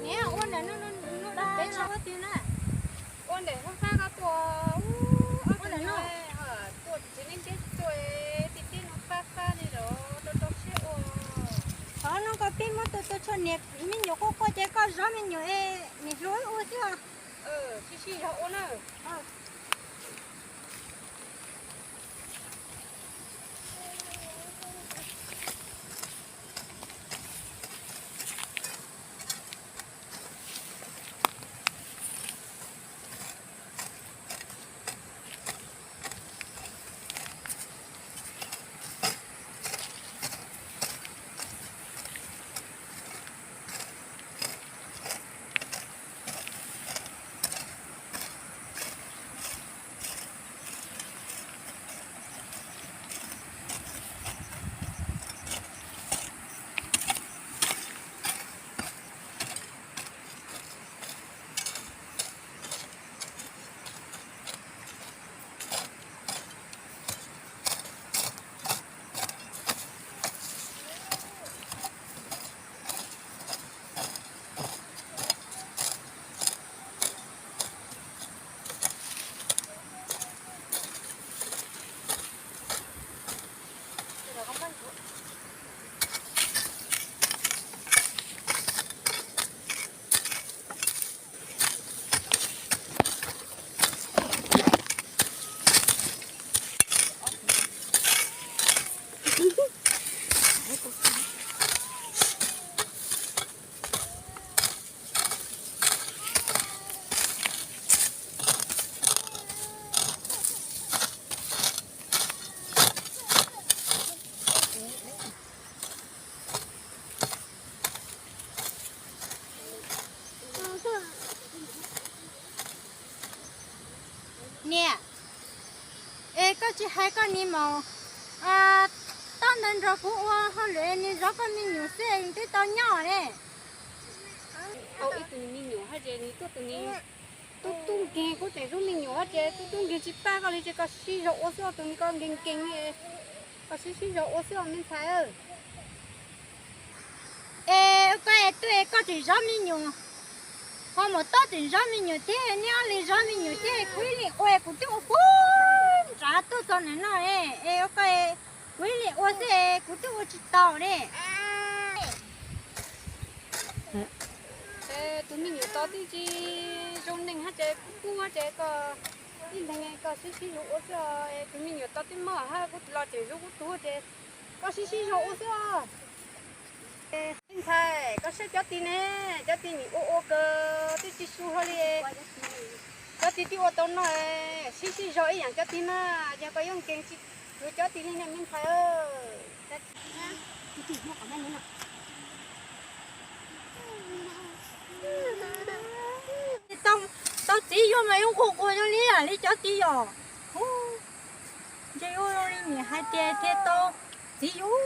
Niam, ua ntawm no, no, no, no, peb no ua twg na? Ua ntawm hauv fab ko tuaj, ua ntawm no, tuaj tsis neb ntiab tsis tuaj, tib tib no fab fab li los rau rau siab ua. Qhov no koj pib muab tus tus tshuaj niam me nyuam quaj quaj ces koj zov me nyuam es niam hluas ua xwb os. Sib sib zog ua na. Niam, es koj tsis hais koj niam mus taub ntawd nrog kuv ua hauj lwm, niam zov koj me nyuam xwb twb tau nyob ne. Tau ib tug me nyuam hais tias nws tuaj tus me tub tub nkeeg, kuv tseem zov me nyuam hais tias tub tub nkeeg tsis pab koj li ces koj sib zog ua xwb os, tus me koj nkeeg nkeeg, koj sib sib zog ua xwb os me ntxhais. Es koj es twb es koj tseem zov me nyuam, ho mus taub tseem zov me nyuam thiab, neb ob leeg zov me nyuam thiab, kuv ib leeg ua kuv twb ua puag nrad tuaj txog ntawm no ne. Es koj, kuv ib leeg ua xwb kuv twb ua tsis tau ne. Tus me nyuam tod twb tsis zoo neej hab ces kuv pub hab ces koj ib leeg koj sib sib zog ua xwb os. Tus me nyuam tod twb mob hab kuv los tseem zov kuv tug ces koj sib sib zog ua xwb os. Me ntxhais, koj saib cov tib ne, cov tib nim ua ua kawg twb tsis su hlo li. Cov tib twb ua tau no, sib sib zog ib yam cov tib mas yog koj yuav nkees tsis yuav cov tib li ne me ntxhais. Tau txiv yuav mas yuav nquag nquag zoo li yam li cov tib yom. Ntshe yuav zoo li niam hais tias thiaj tau txiv yuav.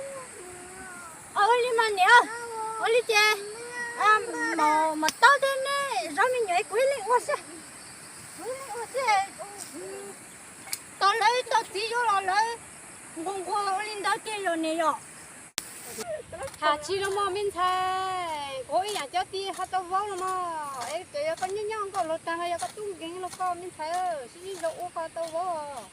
Ua li mas niam, ua li ces mam taub thiab neb zov me nyuam kuv ib leeg ua xwb. Kuv ib leeg ua xwb. Tau lawv tau txiv yuav los lawv nquag nquag ua li ntawd kiag yom niam yom. Tham tsis los mog me ntxhais, kuv ib yam cov tib ho tau vauv los mog, es txawm yog koj nyob nyob nkauj luag tag los yog koj tub nkeeg los koj me ntxhais, sib sib zog ua koj tau vauv.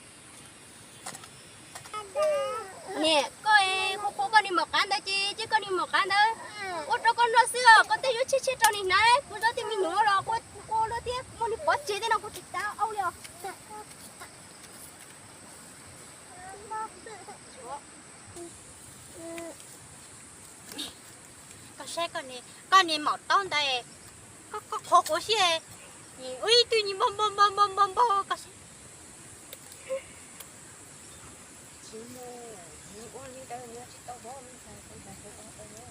Niam, koj qhuas qhuas koj niag maum qav ntawd ces cia koj niag maum qav ntawd ua rau koj noj xwb os, koj tej yuav tshiab tshiab rau niag hnav, kuv zov tej me nyuam los qhuas qhuas luaj thiab muaj niag pov tseg tej no kuv tsis xav ua li os. Koj saib koj niag maum taub ntawd, koj qhuas quav siab, ua ib tug nyias npog npog npog npog npog npog koj saib. Tsis muaj, nws ua li ntawd nws tsis tau vauv me ntxhais, ua ntxhais tau vauv.